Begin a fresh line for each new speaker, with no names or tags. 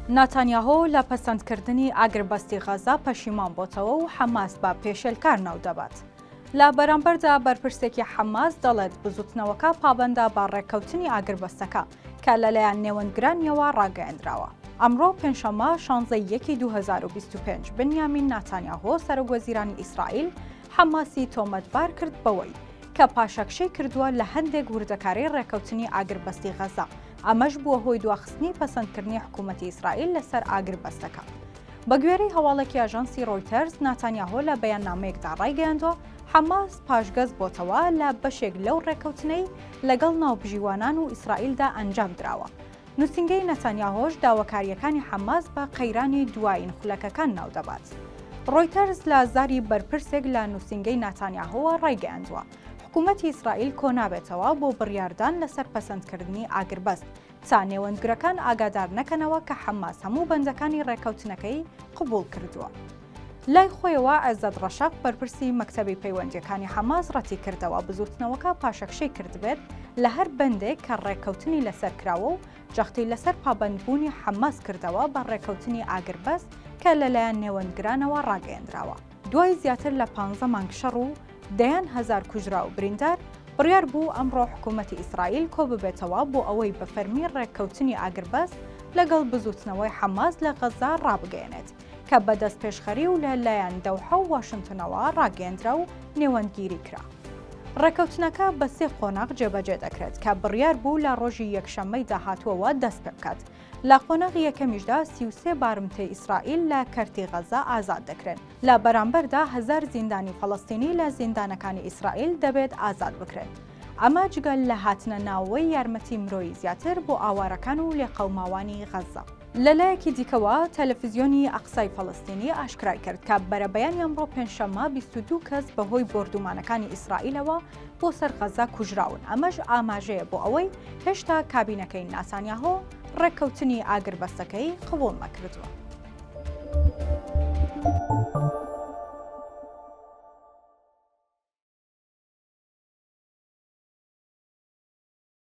ناتانیاهۆ لە پەسەندکردنی ئاگربەستی غەزە پەشیمان بۆتەوە و حەماس بە پێشێلکار ناودەبات. لە بەرامبەردا بەرپرسێکی حەماس دەڵێت بزوتنەوەکە پابەندە بە ڕێککەوتنی ئاگربەستەکە کە لەلایەن نێوەندگرانیەوە ڕاگەیەندراوە. ئەمڕۆ پێنجشەممە شانزە ی یەکی 2025 بنیامین ناتانیاهۆ سەرۆکوەزیرانی ئیسرائیل حەماسی تۆمەتبار کرد بەوەی کە پاشەکشەی کردووە لە هەندێک وردەکاری ڕێککەوتنی ئاگربەستی غەزە، ئەمەش بووە هۆی دواخستنی پەسەندکردنی حکوومەتی ئیسرائیل لەسەر ئاگربەستەکە. بەگوێرەی هەواڵێکی ئاژانسی ڕۆیتەرز، ناتانیاهۆ لە بەیاننامەیەکدا ڕایگەیاندووە، حەماس پاشگەز بۆتەوە لە بەشێک لەو ڕێککەوتنەی لەگەڵ ناوبژیوانان و ئیسرائیلدا ئەنجام دراوە. نووسینگەی نەتانیاهۆش داواکارییەکانی حەماس بە قەیرانی دوایین خولەکەکان ناودەبات. ڕۆیتەرز لە زاری بەرپرسێک لە نووسینگەی ناتانیاهۆوە ڕایگەیاندووە، حکوومەتی ئیسرائیل کۆنابێتەوە بۆ بڕیاردان لەسەر پەسەندکردنی ئاگربەست، تا نێوەندگرەکان ئاگادار نەکەنەوە کە حەماس هەموو بەندەکانی ڕێککەوتنەکەی قبوڵ کردووە. لای خۆیەوە عێزەت ڕەشەق بەرپرسی مەکتەبی پەیوەندییەکانی حەماس ڕەتیکردەوە بزووتنەوەکە پاشەکشەی کردبێت لە هەر بەندێک کە ڕێککەوتنی لەسەر کراوە و جەختی لەسەر پابەندبوونی حەماس کردەوە بە ڕێککەوتنی ئاگربەست کە لەلایەن نێوەندگرانەوە ڕاگەیەندراوە. دوای زیاتر لە پانزە مانگ شەڕ و دەیان هەزار کوژراو و بریندار، بڕیار بوو ئەمڕۆ حکوومەتی ئیسرائیل کۆببێتەوە بۆ ئەوەی بە فەرمی ڕێککەوتنی ئاگربەست لەگەڵ بزووتنەوەی حەماس لە غەززە ڕابگەیەنێت کە بە دەستپێشخەری و لە لایەن دەوحە و واشنتنەوە ڕاگەیەندرا و نێوەندگیری کرا. ڕێککەوتنەکە بە سێ قۆناغ جێبەجێ دەکرێت کە بڕیار بوو لە ڕۆژی یەکشەممەی داهاتووەوە دەستپێبکات. لە قۆناغی یەکەمیشدا 33 بارمتەی ئیسرائیل لە کەرتی غەززە ئازاد دەکرێن، لە بەرامبەردا هەزار زیندانی فەڵەستینی لە زیندانەکانی ئیسرائیل دەبێت ئازاد بکرێن. ئەمە جگە لە هاتنە ناوەوەی یارمەتی مرۆیی زیاتر بۆ ئاوارەکان و لێقەوماوانی غەززە. لەلایەکی دیکەوە، تەلەفزیۆنی ئەقسای فەڵەستینی ئاشکرای کرد کە بەرەبەیانی ئەمڕۆ پێنجشەممە 22 کەس بەهۆی بۆردوومانەکانی ئیسرائیلەوە بۆ سەر غەززە کوژراون، ئەمەش ئاماژەیە بۆ ئەوەی هێشتا کابینەکەی ناتانیاهۆ ڕێککەوتنی ئاگربەستەکەی قبوڵ نەکردووە.